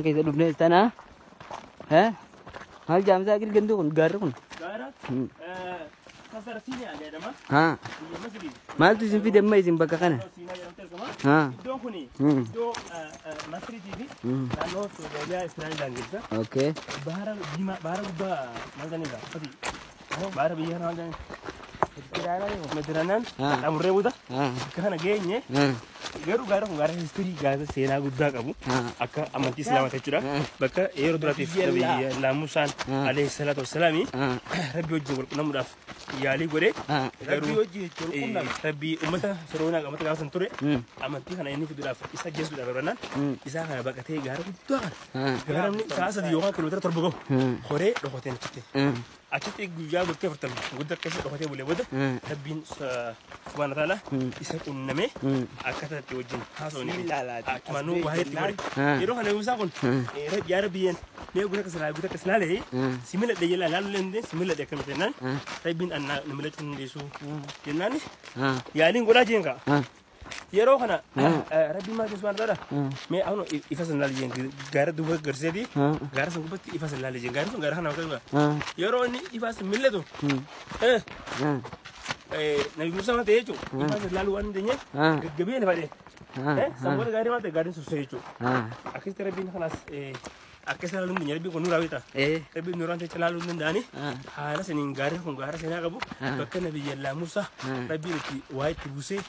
Keessa dhufnes tana. Maal jaamsaa gilganduu kun gaarri kun? Gaara Kasar Siinaa jedhama. Biyya Masrii. Maaltu isin fide amma isin bakka kana? Siinaa jedhamti argama. Iddoon kun iddoo Masriitii fi naannoo Somaaliyaa Israa'el daangessa. Okay. Bahara diimaa, bahara guddaa maal jedhaniidha? Ati bahara biyya kana maal jedhani? Meditiraaniyaan xamurree booda bakka kana geenye. Garuu gaara kun gaara history, gaara seenaa guddaa qabu akka amantii Islaamaatti jechuudha. Bakka yeroo duraatiif Nabi Musaan alayhi salaatu wassalaami Rabbi wajjin wal quunnamuudhaaf yaalii godhe. Garuu Rabbi uummata Firoonaa uummata gaafa san ture amantii kana inni fiduudhaaf isa ajjeesuudhaaf barbannaan isaa kana baqatee gaara guddaa kana gaara inni sa'a 3 yookaan kiiloomeetira 7 gahu horee dhokateen achitti. Achitti guyyaa bultii 40 guddaa keessa dhokatee bulee booda Rabbiin subhaana ta'ala isa qunnamee akka ta'etti wajjin haasawanii fi achumaanuu waa itti godhe. Yeroo kana Musaa kun yaa Rabbi yeen mee guuta akkas ilaalee guuta akkas ilaalee si miladhe jedhaa ilaaluu illee hin si miladhe akkamitti jennaan Rabbiin annaa na milachuu hin dandeessu jennaan yaaliin godhaa jeen ka'a. Yeroo kana Rabbiin maal jedhu subhaana ta'ala mee anu ifa san ilaali jeen gaara duuba garseeti gaara san gubbatti ifa san ilaali jeen gaarri sun gaara kana bakka yeroo inni ifa san mil'atu Nabi Musaa maal ta'e jechuudha ifa san ilaaluu waan hin dandeenyeef gaggabee lafa dhee sanboota gaarii maal ta'e gaariin sossee jechuudha. Akkasitti Rabbiin kanaas akka isa ilaaluu hin dandeenye Rabbiin kun nuuraa beektaa. Rabbiin nuuraan ta'e ilaaluu hin danda'ani haala saniin gaarri kun gaara seenaa qabu bakka Nabiyyallaa Musaa Rabbiin itti waa itti buusee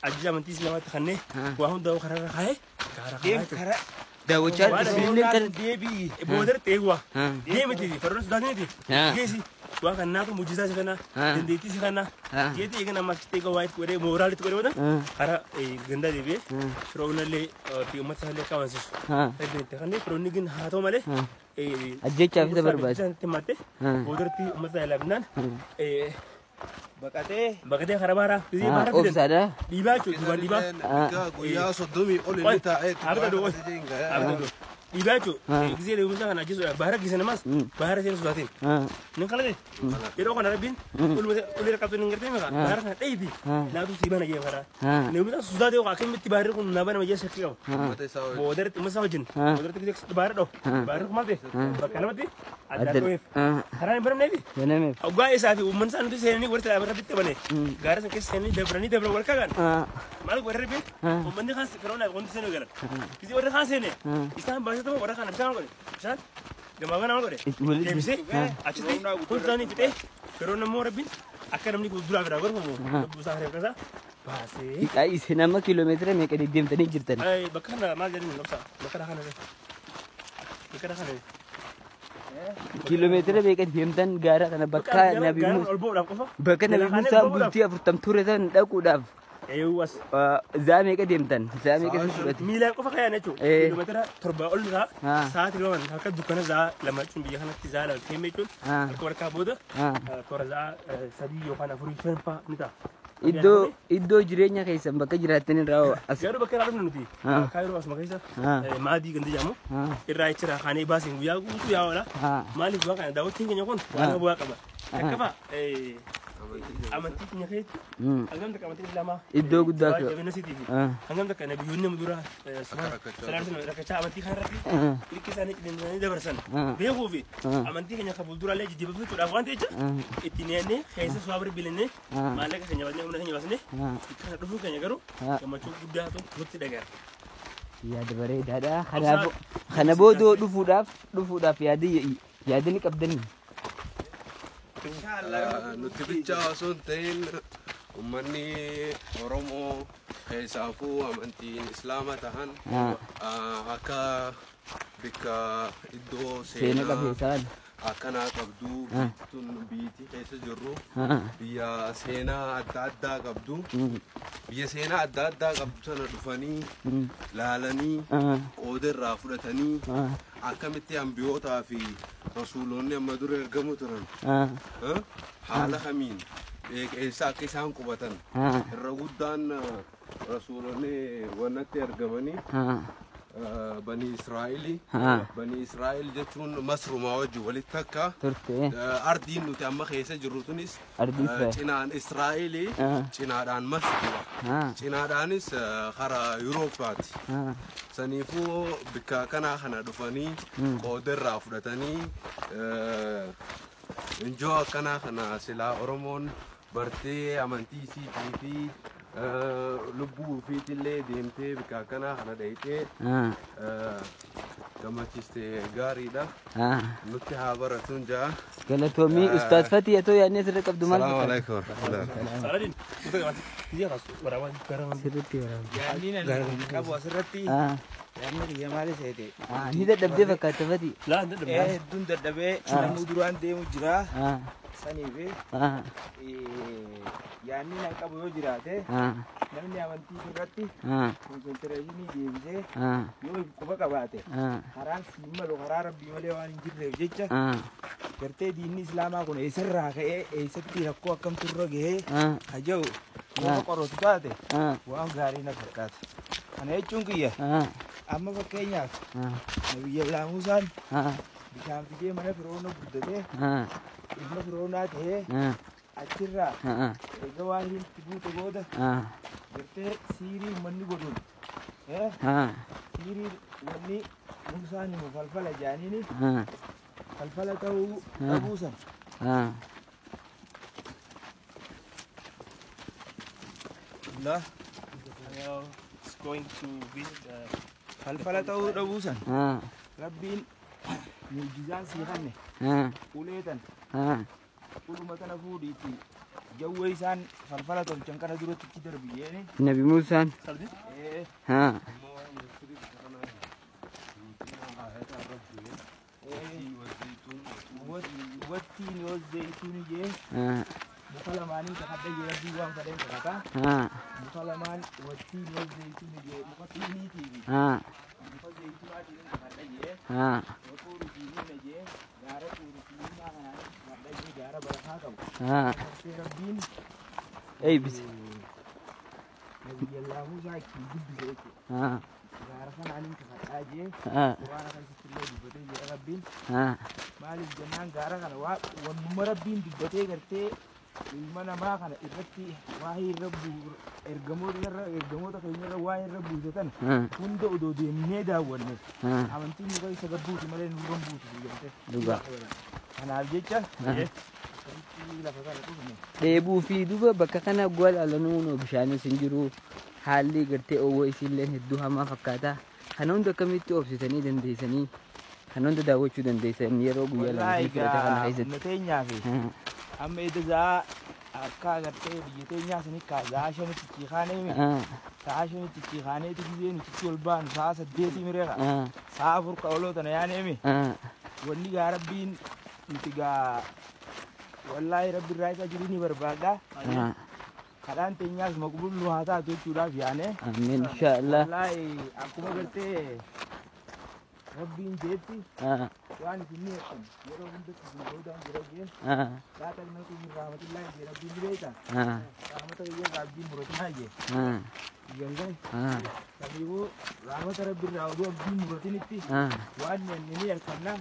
ajaja amantii Islaamaatti kannee waa hundaa karaarra kaa'ee gaara kanaa jechuudha. Daawwachaa isinillee kan Deebii boodarratti eeguwa. Deemiti fardoon sodaatiniiti. Geessi waa kan naatu mujjisaa si kana dandeettii si kana jeetii eegan amma achitti eega waa itti godhee mooraalitti godhee booda karaa gandaa deebi'ee Firoonallee fi uummata isaallee akka amansiisu. Rabbiin itti kannee Firoonni gin haa ta'u malee. Ajjechaaf isa barbaade. Itti matte boodarratti uummata isaa ilaafnaan Baqatee. Baqatee karaa baaraa. Baaraa fidan. Obsaadha. Dhiibaa jechuudha duubaan dhiibaa. Guyyaa 30 ol inni taa'ee Abda du'u. Abda du'u. Dhiibaa jechuudha. Gisee deemsa kana ajjeesuudha. Baara geesse namaas baara seenu sodaatiin. Ni qalate. Yeroo kana Rabbiin ulee qabdu ni gartee meeqa. Baara kana dheeyiti. Naatu sii bana jee karaa. Namni sodaatee waa akkamitti baarri kun naa banama jee shakkii qaba. Boodarratti uummata isaa wajjin. Boodarratti gisee baara dhawu. Baarri kun maal ta'e? Bakka lamatti addaan dho'eef. Karaan hin banamneefi. Banameef. Hoggaa isaa fi uummanni isaa nuti seenanii warri Rabbitti bane. Gaara san keessa seenanii dabranii dabran wal kagaan. Maal godhe Rabbiin? Uummanni kaan Firoonaa wanti seenuu galan. Gisee warri kaan seene isaan baasatuma warra kaan bishaan godhe. Bishaan gamaa gana maal godhe? Deebisee achitti hundi isaanii fixee Firoon immoo Rabbiin akka namni duraa biraa gorfamu lubbuu isaa haree kasaa baasee. Isin amma kiiloomeetira meeqa deddeemtanii jirtan? Bakka kana maal jedhani obsa bakka kana bakka kana. Kiiloomeetira meeqa deemtan gaara kana bakka Nabi Musaa ol ba'uudhaaf qofa. Bakka Nabi Musaa bultii 40 ture san dhaquudhaaf Eewwas. Zaa meeqa deemtan? Zaa meeqa isin fudhate? Miilaan qofa kayaan jechuudha. Kiiloomeetira 7 ol ta'a. Sa'aatii 2 halkan dukkana za'a 2 jechuun biyya kanatti za'a 2 keemme jechuun halkan walakkaa booda toora za'a 3 yookaan 4 5 fa'a ni ta'a. Iddoo jireenya keessan bakka jiraattan irraa hoo as. Garuu bakka irraa dhufne nuti. Kaayiroo asuma keessa maadii gandi jedhamu irraa jechira kaanee baasiin guyyaa guutuu yaa oola. Maaliif waan kana daawwattiin keenya kun waan bu'aa qaba. Takkaffaa amantii keenya keessatti hangam takka amantiin Islaamaa Iddoo guddaa qaba. jabina siitiif hangam takka nabiyyoonni nama dura salaam rakkachaa amantii kana irratti ilki isaanii qilleensanii dabarsan beekuu fi amantii keenya kan fuulduraallee jajjabeeffachuudhaaf waan ta'echa ittiin yaadnee keessa suwaa bilbilinee maallaqa keenya baasnee humna keenya baasnee kana dhufuu keenya garuu gammachuu guddaatu nutti dhaga'ama. Yaada bareedaadha. Kanaaf kana boodoo dhufuudhaaf yaada ni qabdanii. Nuti bicha osoo hin ta'in uummanni Oromoo keessaafuu amantiin Islaama tahan akka bikka iddoo Seena seenaa qabeessaan. akkanaa qabdu tun biyyattii keessa jirru biyya seenaa adda addaa qabdu biyya seenaa adda addaa qabdu sana dhufanii laalanii qooda irraa fudhatanii akkamitti ambiyootaa fi rasuulonni amma dura ergamu turan haala kamiin eessa akka isaan qubatan irra guddaan rasuulonni wannatti ergamanii. Bani Israa'eli. Bani Israa'el jechuun Masrumaa wajjin walitti akka Turte. Ardiin nuti amma keessa jirru tunis Ardii Israa'el. Cinaan Israa'eli, cinaadhaan Masruudha. Cinaadhaanis karaa Yuurooppaati. Saniifuu bikka kanaa kana dhufanii qooda irraa fudhatanii injoo akkanaa kana silaa Oromoon bartee amantii isiitii fi lubbuu ofiitillee deemtee bikka akkanaa kana dhayitee gammachiiste gaariidha. Nutti haa baratuun ja'a. Galatoomii Ustaaz Fatii atoo yaadni asirra qabdu maal Salaamu fakkaata? alaikum warahmatullahi. Saladin, biyya kaasu waraabaa gara Sirriitti waraabaa. Yaadni ani qabu asirratti yaadni kiyya maali seete? Ni dadhabdee fakkaata Fatii. Laa dadhabee. Hedduun dadhabee namni duraan deemu jira. Saniif yaadni nan qabu yoo jiraate namni amantii irratti konsentireeshinii deebisee yoo quba qabaate karaan siin malu karaa rabbii malee waan hin jirreef jecha gartee diinni islaamaa kun eessarraa ka'ee eessatti rakkoo akkamtu irra gahee haja'u yoo qoratu taate waan gaarii na fakkaata. Kana jechuun kiyya amma fakkeenyaaf Nabiyya Muusaan bishaan fidee mana Firoona guddatee ilma Firoonaa ta'ee achirraa eega waan itti buute booda gartee siirii uummanni godhuun siirii wanni Muusaan himu falfala jaaniini falfala ta'uu dhabuu san Now it's going to visit falfala ta'uu dhabuu san rabbiin muujizaan sii kanne ulee tan uluma tana fuudhiitti jawwee isaan falfala tolchan kana duratti itti darbiyeeni. Nabi Muusaan. Saladin. Wattiin yoo zayituun jee muka lamaanii kakadha jee rabbii waan fedhan kakata. Muka lamaan wattiin yoo zayituun jee muka tiiniitii fi muka zayituunaatiin kakadha jee xuuru siiniina jee gaara xuuru siiniinaa kanaan kakadha jee gaara barakaa qabu. Gartee rabbiin Eebbise. Nabiyyallaa Muusaa ittiin guddise jechuudha. Gaara sanaaniin kakadhaa jee quraana keessatti illee dubbatee jira rabbiin. Maaliif jennaan gaara kana wannuma rabbiin dubbatee gartee ilma namaa kana irratti waa'ee irra ergamoota keenya irra waa'ee irra buuse tana hunda odoo deemnee daawwanne amantiin nu keessa gabbuuti malee nurra hin buutu gartee. Dhugaa. Kanaaf jecha akkasitti lafa kana dhufne. Dheebuu fi duuba bakka kana guwaa ilaalanuu bishaanis hin jiru. Haalli gartee oowwa isiillee hedduu hamaa fakkaata. Kana hunda akkamitti obsitanii dandeessanii kana hunda daawwachuu dandeessan yeroo guyyaa lama Wallaahi fi fudhate kana egaa keessatti. humna teenyaa fi amma edda zaa akka agartee biyya teenyaa sani ka zaa shanitti ciikaanee sa'a shanitti ciikaaneeti gizee nuti ol baanu sa'a 8 mireera sa'a 4 ka oloo tana yaaneemi wanni gaa rabbiin nuti gaa wallaahi rabbi irraa isa jiru ni barbaada. Kadhaan teenyaas maqbullu haa taatu jechuudhaaf yaane. Amiin inshaallah. Wallaahi akkuma gartee rabbiin jeetti waan isin ni jedhan yeroo hundatti isin boodaan jira jeen laa taqnatu min rahmatillahi jee rabbiin ni beekta. Rahmata biyya irraa abdiin muratinaa jee. Gangan kamiifuu rahmata rabbi irraa oduu abdiin muratinitti waan ni halkannaa.